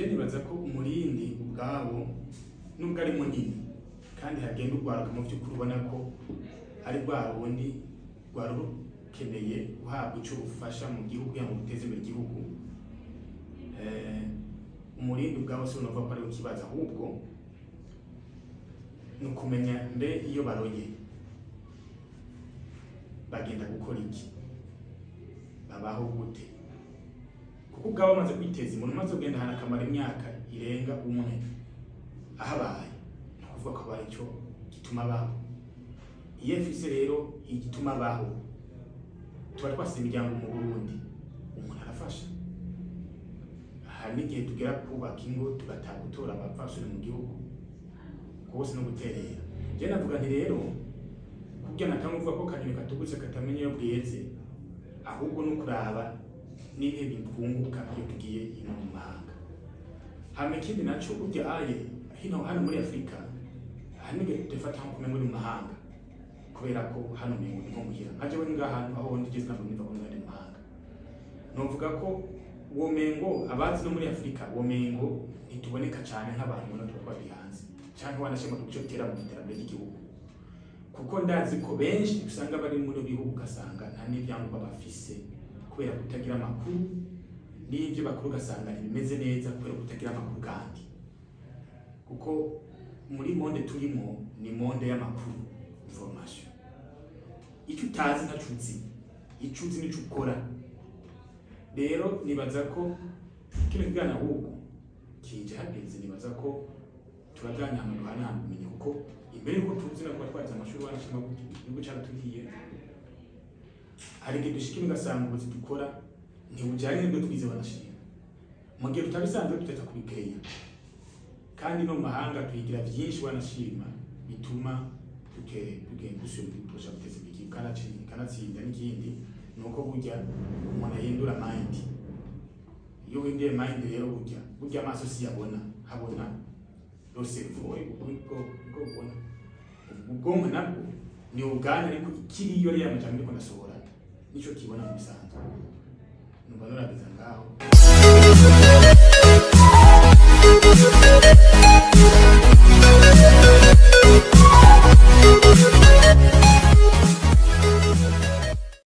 Nibaza ko umurindi ubwabo nubwo ari munini kandi hagenda urwaruka, mu by'ukuri ubona ko ari rwa rundi rwari rukeneye guhabwa icyo rufasha mu gihugu kugira ngo ruteze imbere igihugu. Umurindi ubwabo si unavuga ko ari ikibazo, ahubwo ni ukumenya mbe iyo baroye bagenda gukora iki, babaho gute, kuko ubwabo bamaze kwiteza imbere. Umaze kugenda ahantu akamara imyaka irenga umwe ahabaye, ni ukuvuga ko aba icyo gituma abaho. Iyo afise rero igituma abaho, tuba twasize imiryango mu Burundi, umuntu arafasha. Hari n'igihe tugera kubaka ingo tugataha gutora abapfasoni mu gihugu rwose no guterera. Je navuga nti rero kurya natanga uvuga ko kanyoni katugutse katamenya iyo bweze, ahubwo no kuraba n'ibihe bitwunguka iyo tugiye ino mu mahanga. Hama ikindi naco, burya aye hino hano muri Afurika hari n'igihe dufata nko kumengo ni mu mahanga, kubera ko hano umengo ni nko muhira. Nka jewe ngaha aho ndigeze ntabwo niva ko ndi mu mahanga. Novuga ko womengo abazi no muri Afurika womengo ntituboneka cyane nk'abantu ubona tuba twari hanze, cyangwa wanashima kuco tera mu iterambere ry'igihugu, kuko ndazi ko benshi usanga bari muri bihugu ugasanga nta n'ibyangombwa bafise kubera kutagira amakuru, n'ibyo bakuru ugasanga ntibimeze neza kubera kutagira amakuru. Kandi kuko muri monde turimo ni monde y'amakuru, information, icyo utazi ntaco uzi, icyo uzi nico ukora. Rero nibaza ko kino kiganiro ahubwo kije hageze, nibaza ko turaganira ahantu duhanahana ubumenyi, kuko imbere yuko tuzi no kuba twarize amashuri wanashima igihugu caratubwiye, hari igihe dushika ugasanga ubuzi dukora ntibujyanye n'ibyo twize wanashima. Mu gihe tutabisanzwe tuteta kubikeya, kandi no mu mahanga tuhigira byinshi wanashima bituma tugenda dusubira turusha guteza imbere igihugu. Kanatsinda n'ikindi ni uko burya umuntu ahindura mind. Iyo uhinduye mind rero, burya amaso si yabona, habona le cerveau, ubwo ubona ubwonko nabwo ni ubwana, ariko ikiriyo rero amajambo ndiko ndasohora nico kibona mu bisanzwe. Numva norageza ngaho.